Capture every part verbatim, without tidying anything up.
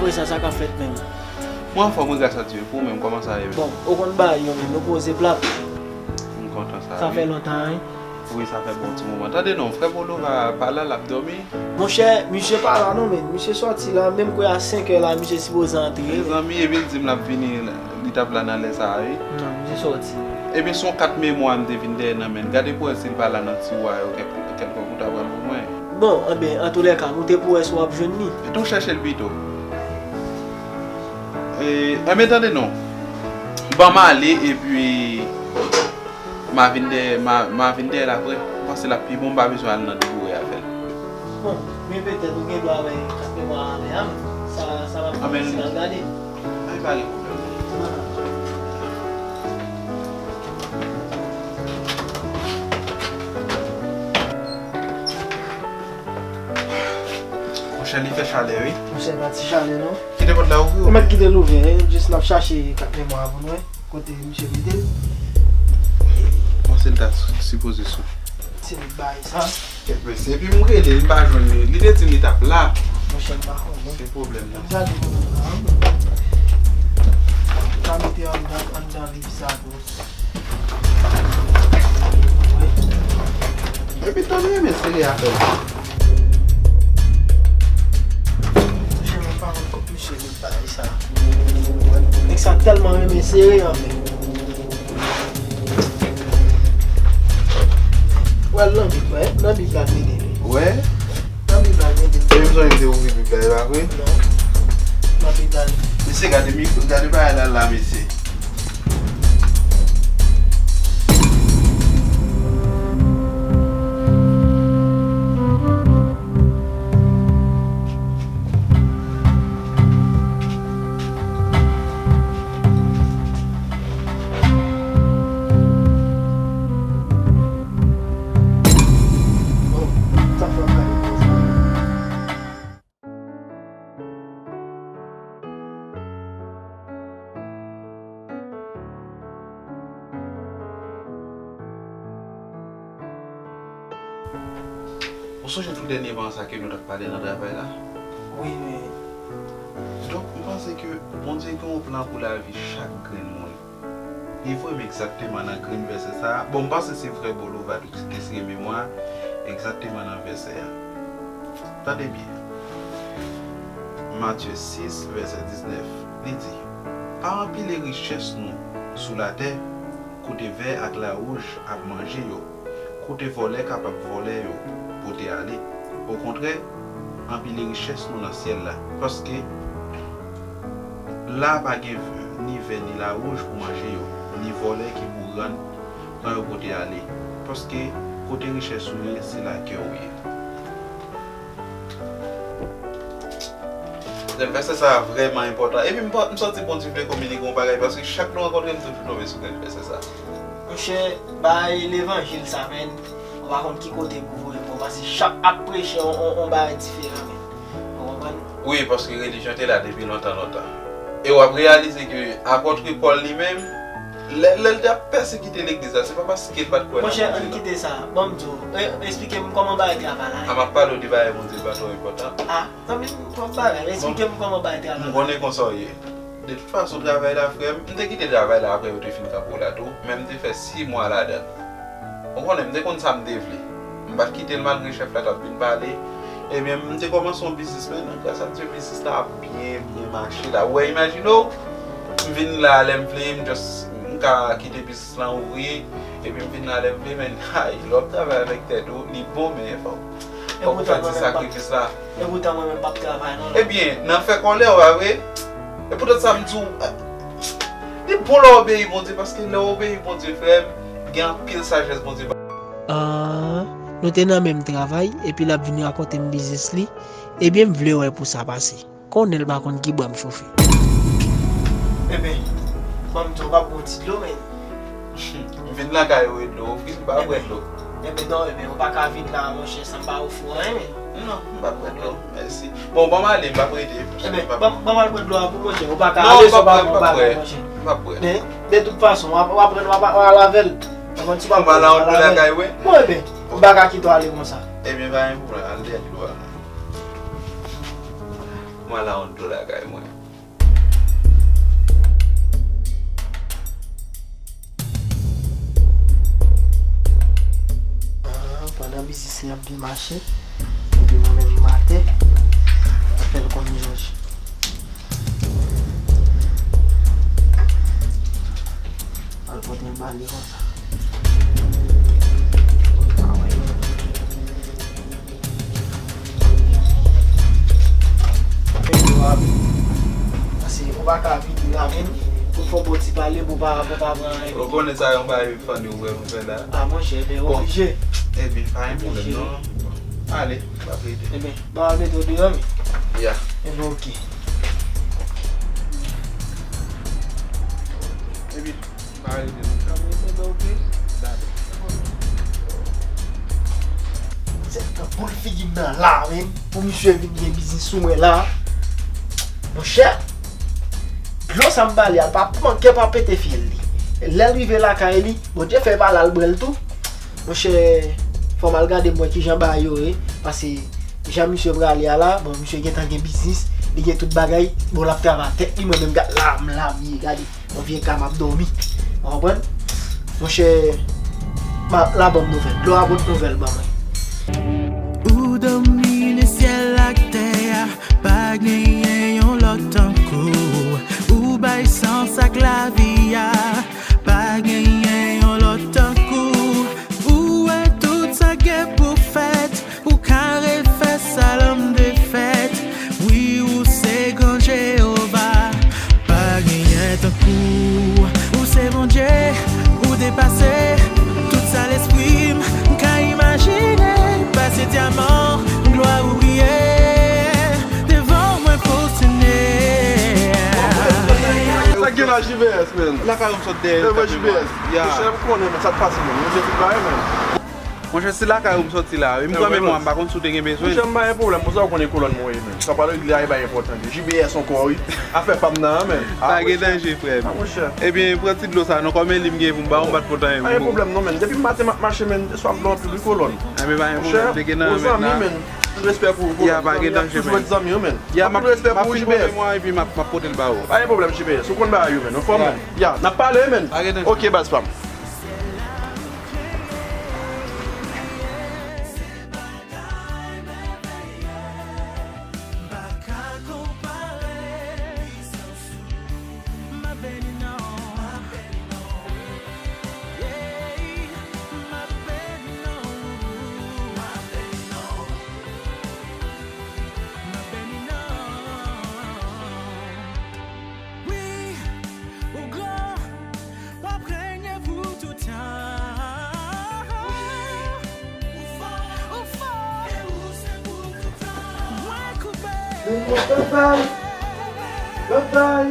Sa, sa k ap fèt menm? Mwen anfòm, wi, gras a Dye. Pou ou menm, kòman sa ye menm? Bon, ou konn bagay yo menm, nou poze plat. M kontan sa, wi. Sa fè lontan, wi. Wi, sa fè bon ti moman. Tande non, frè Bolova pa la, l ap dòmi. Monchè, misye pa la non, men. Misye sòti la, menm kwè a senk è la, misye sipoze antre. Mezanmi, epi l di m l ap vini, li t ap la nan lè sa a, wi. Non, misye sòti. Ebyen, se yon kat memwa m te vin dèyè nan men l. Gade pou wè si l pa la nan tiwa yo, kèk, kèlkonk ou ta pran pou mwen. Bon, anben, antoulèka, nou te pou wè si w ap jwenn li. Tou chèche l pito. E, anben, tande non. Ban m ale, epi m a vin dèyè, m a, m a vin dèyè l apre. M panse l ap pi bon, m pa bezwen al nan degoure avè l. Bon, men petèt ou gen dwa wè kat memwa a avè a, men sa, sa va fè difisil al gade. Ay, pa gen pwoblèm. Monchè, li fè chalè, wi. Monchè, pa ti chalè, non. Kite pòt la ouvri. Ou mèt kite l ouvè, jis n ap chache kat memwa a pou nou, wi. Kote misye mete l? Panse l ta sipoze sou. Se li bay sa. Kèt mesye, epi m rele, m pa jwenn li. Li te di m li t ap la. Monchè, m pa konnen. Se pwoblèm nan. M sa di moun nan, m ta mete anndan, anndan liv sa tou. Epi Tony renmen sere afè l. Monchè, mwen pa konn kot misye met bagay sa. Nèg sa tèlman renmen sere, anfen. Wè l nan Bib, wè. Nan Bib la l mete li. Wè? Nan Bib la l mete li. E m sonje m te ouvri Bib la, e pa vre? Non. Nan Bib la l mete li. Mesye, gade mi-, gade bagay la la, mesye. Ou sonje tou dènyèman sa ke nou t ap pale nan travay la? Wi, men. Donk, m panse ke Bondye gen yon plan pou lavi chak grenn moun. Li voye m egzakteman nan grenn vèsè sa a. Bon, m panse se frè Bolova tou ki te sere memwa a, egzakteman nan vèsè a. Tande byen. Matye sis, vèsè diznèf, li di, pa anpile richès nou sou latè, kote vè ak lawouj ap manje yo, kote vòlè kapab vòlè yo pote ale. Okontrè, anpile richès nou nan syèl la, paske la pa gen ni vè ni lawouj pou manje yo, ni vòlè ki pou rann, pran yo pote ale. Paske kote richès ou ye, se la kè ou ye. Grenn vèsè sa a vrèman enpòtan. Epi m pa, m santi Bondye vle kominike yon bagay, paske chak nou rankontre, m toujou tonbe sou grenn vèsè sa a. Monchè, bay levanjil sa, menn. Ou pa konn ki kote pou voye pou ou, paske chak ap preche yon, yon, yon bagay diferan, menn. Ou konprann? Wi, paske relijyon te la depi lontan, lontan. E w ap reyalize ke apòt Pòl li menm, lè, lè l t ap pèsekite legliz la, se pa paske l pa t kwè nan Bondye, non. Monchè, ann kite sa. Ban m di w, e, eksplike m kòman bagay travay la ye. A, m ap pale w de bagay Bondye pa twò enpòtan. A, zanmi m, twòp bagay. Bon. Eksplike m kòman bagay travay la. M konnen konsa w ye. De tout fason, travay la, frè m, m te kite travay la apre yo te fin kanpe w la tou, men m te fè sis mwa ladan l. Ou konnen, m te konn sa m te vle. M pa t kite l malgre chèf la t ap vin pale. Ebyen, m te kòmanse yon biznis, men gras a Dye, biznis la ap byen, byen mache la. Ou wè, imajine w, m vin la lè m vle, m just, m ka kite biznis la ouvri, epi m vin la lè m vle, men, ay, lè w ap travay avèk tèt ou, li bon, men fò w, fò w fè ti sakrifis la. Epoutan mwen menm p ap travay non. Ebyen, nan fè kòlè, w pa vre? Epoutan sa m di w, li bon lè w obeyi Bondye, paske lè w obeyi Bondye, frè m, gen anpil sajès Bondye ba. Ah, nou te nan menm travay, epi l ap vin rakonte m biznis li, ebyen m vle wè pou sa pase. Konnen l pa konn ki bwa m chofe. Ebyen, ban m di w, w p ap bwè yon ti dlo, men. M vin lakay ou e dlo, ou vin pa bwè dlo. Ebyen, non, ebyen, ou pa ka vin la, monchè, san m pa ofri w anyen, men. Non, m p ap bwè dlo, mèsi. Bon, ban m ale, m p ap rete. Ebyen, ban m, ban m al bwè dlo a pou monchè, ou pa ka ale san w pa pran bagay, monchè. Non, m p ap bwè, m p ap bwè. Men, de tout fason, w ap, w ap pran, w ap, w ap al avè l. Ou konn si w ap pran, w ap al avè l. Ou pa la, ou lakay, wi. Bon, ebyen, m pa ka kite w ale konsa. Ebyen, pa gen pwoblèm, al dèyè dlo a. M al a yon dlo lakay mwen. Ah, pandan biznis li ap byen mache, epi mwen menm m atè, apèl konn Jòj. Al pote l ba li konsa. Pase ou pa ka vini la menm pou fè yon bon ti pale, pou pa, pou pa pran anyen. Ou konnen sa yon bagay funny ou wè nou fè la. Ah, monchè, men oblije. Ebyen, pa gen pwoblèm non. Ale, pa plede. Ebyen, ba mete w deyò, men. Ya. Ebyen, oke. Ebyen, pa rete non. Ebyen, oke. Dakò. Se nan boul figi m nan la, men, pou misye vin gen biznis sou mwen la. Monchè, dlo sa m ba li a, l pa manke pa pete fyèl li. Lè l rive lakay li, Bondye fè l pa al bwè l tou. Monchè, fò m al gade m wè kijan bagay yo ye, paske jan misye prale a la, bon, misye gentan gen biznis, li gen tout bagay, bon, l ap travay ak tèt li, mwen menm, gad la, m la m ye, gade, yon vye ka m ap dòmi. Ou konprann? Monchè, m ap la ban m nouvèl. Dlo a pot nouvèl ban mwen. Ou domine syèl ak tè a, pa genyen yon lòt tankou w. Ou bay sans ak lavi a, pa genyen yon lòt tankou w. Ou wè tout sa gen pou fèt, ou ka refè sa lòm defèt. Wi, ou se gran Jewova, pa genyen tankou w. Ou se Bondye, ou depase tout sa lespri m ka imajine. Pase dyaman, glwa ou briye devan mwen pwostène. Sa k gen la, J V S, man? Lakay ou m sot dèyè. E vre, J V S. Ya. Monchè, m konnen, men sa k pase, men. Monchè, tout bagay, men. Monchè, se lakay ou m sòti la, wi. M pran memwa, m pa konn si w te gen bezwen. Monchè, m pa gen pwoblèm, konsa ou konnen kolòn mwen ye, men. Sa pral regle a, e pa enpòtan. J B S ankò, wi. Afè pa m nan, men. Pa gen danje, frè m. Ah, monchè. Ebyen, pran ti dlo sa, non, kòm e li m gen pou m ba w, m pa t kontan. Pa gen pwoblèm, non, men. Depi maten m ap mache, men, swa m dlo anpil, wi, kolòn. Ebyen, pa gen pwoblèm, te gen nan men la. Monchè, zanmi, men. Tout respè pou ou, kolòn. Ya, pa gen danje, men. Toujou ret zanmi, wi, men. Ya, m ap, m ap fin pran memwa, epi m ap, m ap pote l ba ou. Pa gen pwoblèm, J B S. Ou konn bagay yo, men. Anfòm, men. Ya, n ap pale, men. Pa gen danje. Oke, baz pa m. Wi, ou gran, w ap renye pou toutan. Ou fò, ou fò, e ou se pou toutan. Mwen koupe. Babay, babay.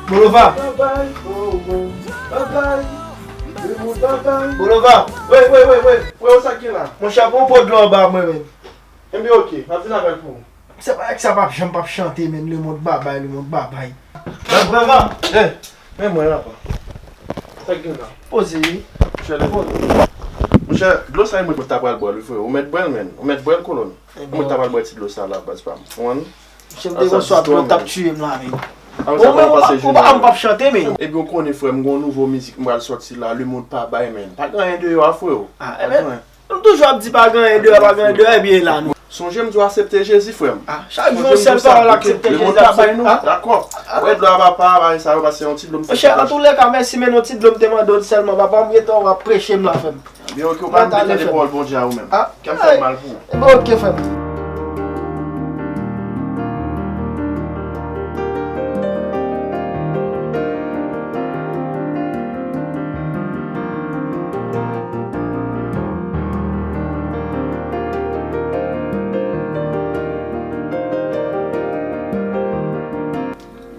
Bolova. Babay, oh, oh. Babay. Babay. Bolova. Wey, wey, wey, wey. Wey, sa ki la? Monchè, pran yon po dlo anba mwen, men. Enben, oke, m ap vin avè l pou ou. Se pa nèg sa p ap janm p ap chante, men, lemonn babay, lemonn babay. Bravo! Eh, men mwen la, pa. Sa k gen la? Poze, wi. Monchè, le- Poze. Monchè, dlo sa, e mwen t ap pral bwè l, wi, frè. Ou mèt bwè l, men. Ou mèt bwè l, kolòn. E mwen t ap pral bwè ti dlo sa la, baz pa m. Ou konprann? Monchè, m te gon swa dlo t ap tiye m la, men. Ou pa, ou pa, ou pa, m p ap chante, men. Epi ou konnen, frè m, gon nouvo mizik m pral sòti la, lemonn pa bay, men. Pa gen anyen deyò a, freo. Ah, enben, nou toujou ap di pa gen anyen deyò, pa gen anyen deyò, ebyen la nou. Sonje m di w aksepte Jezi, frè m. Ah, chak jou yon sèl pawòl aksepte Jezi, aksepte. Lemonn pa bay nou, dakò. Wè dlo a papa, bagay sa yo, pase yon ti dlo m. Monchè, antouleka, mèsi, men yon ti dlo m te mande w sèlman, papa, m gentan w ap preche m la, frè m. Byen, oke, ou pa bliye tande pawòl Bondye a ou menm. Ah, kè m fè mal pou ou. Ebyen, oke, frè m.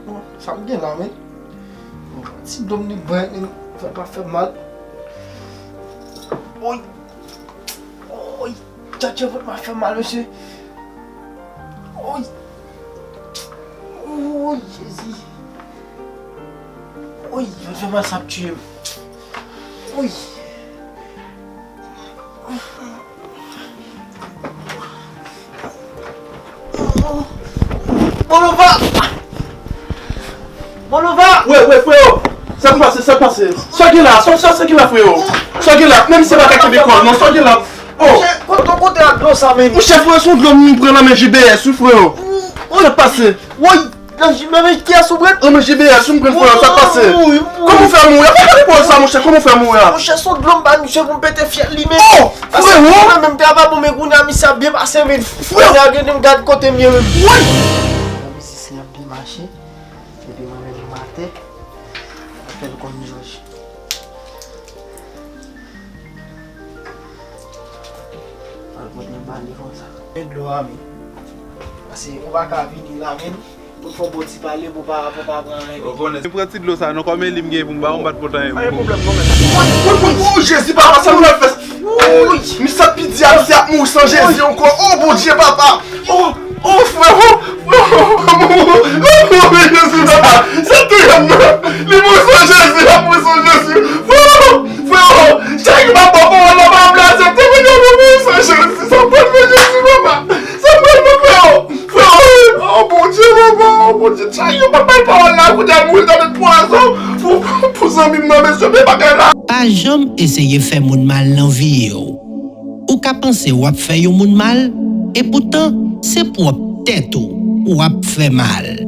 Bon, sa m gen la, men? Ti dlo m li bwè, men fè pa fè mal. Oy! Oy! Tchatche, vant mwen fè mal, mesye. Oy! Oy, Jezi! Oy, vant fè mal, sa ap tiye m. Oy! Bolo, Monlova! Wè, wè, frewo! Sa k pase, sa k pase? Sa gen la, sa, sa, sa gen la, frewo? Sa gen la, menm si se pa ka kenbe kò, non, sa gen la. Oh! Monchè, kote, kote ak dlo sa, menm? Monchè, frewo, se yon dlo m pran nan men J B S, wi, frewo. Sa k pase? Woy! Nan J B S, men kiyès ou pran? Nan men J B S, m pran, frewo, sa k pase? Woy, woy. Kòman w fè mouri a? Pa pale pawòl sa, monchè, kòman w fè mouri a? Monchè, se yon dlo m ba misye pou m pete fyèl li, men. Oh! Frewo! Mwen menm te ava bon, men kounye a misye ap byen pase, men. Frewo! Kounye a gen m gad kote m ye, men. Woy! Mizisyen ap byen mache. Epi mwen menm m atè, m ap fè l konn jòj. Al pote yon bale konsa. Men dlo a, men. Paske ou pa ka vini la, men, pou fè yon bon ti pale, pou pa, pou pa pran anyen. Ou konnen. Mwen pran ti dlo sa, non, kòm e li m gen pou m ba ou, m pa t pote anyen pou ou. Pa gen pwoblèm, non, men. Woy, woy, woy, woy, Jezi, papa, sa m pral fè? Woy! Misye ap pidi a, misye ap mouri san Jezi ankò. Oh, Bondye, papa! Oh, oh, frewo, frewo, oh, Jezi, papa, sa touye m, non. Li mouri san Jezi, li mouri san Jezi. Frewo, frewo, chak jou m ap ba w pawòl la, pa vle aksepte, men li mouri san Jezi. Sa pral fè Jezi, papa. Sa pral fè, frewo, frewo. Oh, Bondye, papa, oh, Bondye. Chak jou m ap ba l pawòl la, kounye a l mouri, ta met pwazon pou, pou zanmi m nan, mesye, men bagay la. Pa janm eseye fè moun mal nan vi w. Ou ka panse w ap fè yon moun mal, epoutan, se pwòp tèt ou w ap fè mal.